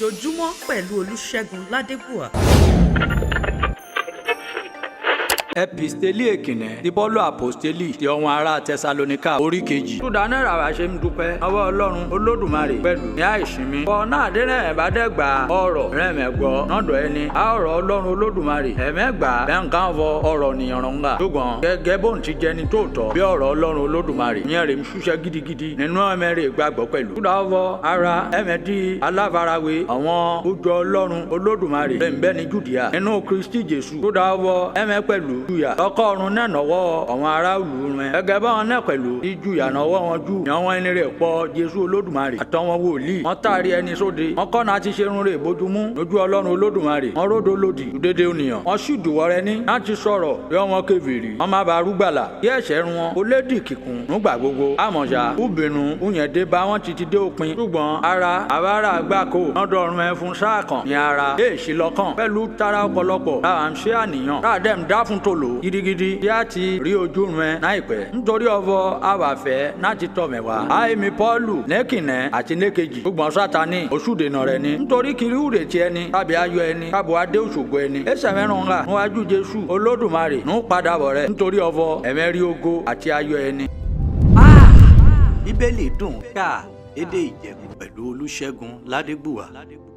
Ojoojúmọ́ pẹ̀lú Olúṣẹ́gun Ládébùwà. Episteli èkìní ti Pọ́ọ̀lù àpọ́stélì ti ọ̀wọ́n ará Tẹsalóníkà orí kejì. Túdà náírà wá ṣe ń dúpẹ́ ọwọ́ Ọlọ́run Olódùmarè pẹ̀lú ní àìsinmi. Bọ̀ náà délẹ̀ ẹ̀bá dẹ́gbà ọ̀rọ̀ rẹ̀mẹ̀gbọ́ nọ́dọ̀ ẹni. A ọ̀rọ̀ Ọlọ́run Olódùmarè ẹ̀mẹ́gbà bẹ́ǹkan fọ ọ̀rọ̀ nìyànrọ̀ ńlá. Ṣùgbọ́n gẹ́gẹ́ bóun ti jẹni tóòtọ́ bí ọ̀rọ̀ Ọlọ́run Olódùmarè ìyẹn rè ń ṣúṣẹ́ gidigidi nínú ẹ̀mẹ́rẹ̀ gbàgbọ́ pẹ̀lú. Túdà fọ ara ẹ̀mẹ́dì aláfarawé àwọn ojú Ọlọ́run Olódùmarè bẹ́ẹ̀ bẹ́ẹ̀ ní Jùdíà nínú Kristi Jésù. Túdà fọ ẹ̀mẹ́ pẹ̀lú jùyà lọ́kọ́ ọ̀run náà nọ́wọ́ àwọn aráàlú rẹ̀ gẹ́gẹ́ báwọn náà pẹ̀lú tí jùyà nọ́wọ́ wọn jù ní àwọn ẹni rẹ̀ pọ̀ Jésù Olódùmarè àtàwọn wòlíì wọ́n tàrí ẹni sóde wọ́n kọ́ náà ti ṣerun rẹ̀ bójúmú lójú Ọlọ́run Olódùmarè wọ́n ródò lòdì dúdédé ònìyàn wọ́n sì dùwọ́ rẹ ní láti sọ̀rọ̀ bí wọ́n kèfèrí wọ́n má ba rúgbàlà kí ẹ̀ṣẹ̀ run wọn ó lédì kíkún nígbà gbogbo àmọ̀ṣà ubìnú uyẹ̀dé bá wọn ti ti dé òpin ṣùgbọ́n ara àbára àgbàkó lọ́dọọrùn ẹ̀ fún sáà kan ní ara èèṣì lọ́kàn pẹ̀lú tara ọ̀pọ̀lọpọ̀ táwa ń ṣe àníyàn táà dẹ̀ ń dá fún tòló gidigidi tí a ti rí ojú rẹ láìpẹ́ nítorí ọ̀fọ̀ àwàfẹ́ láti tọ̀ mẹ́wàá. Àìmí Pọ́ọ̀lù nẹ́kìnẹ́ àti nẹ́kejì gbọ̀n Sátánì oṣùdènà rẹ ni nítorí kiri úrè ti ẹni tàbí ayọ̀ ẹni tàbí adé òṣogbo ẹni. Ẹsẹ̀ mẹ́rùn ńlá níwájú Jésù Olódùmarè ń padà bọ̀ rẹ nítorí ọ̀fọ̀ ẹ̀mẹ́rí ògo àti ayọ̀ ẹni. Bíbélì dùn ká lédè Ìjẹ̀bú pẹ̀lú Olúṣẹ́gun Ládégbùwà.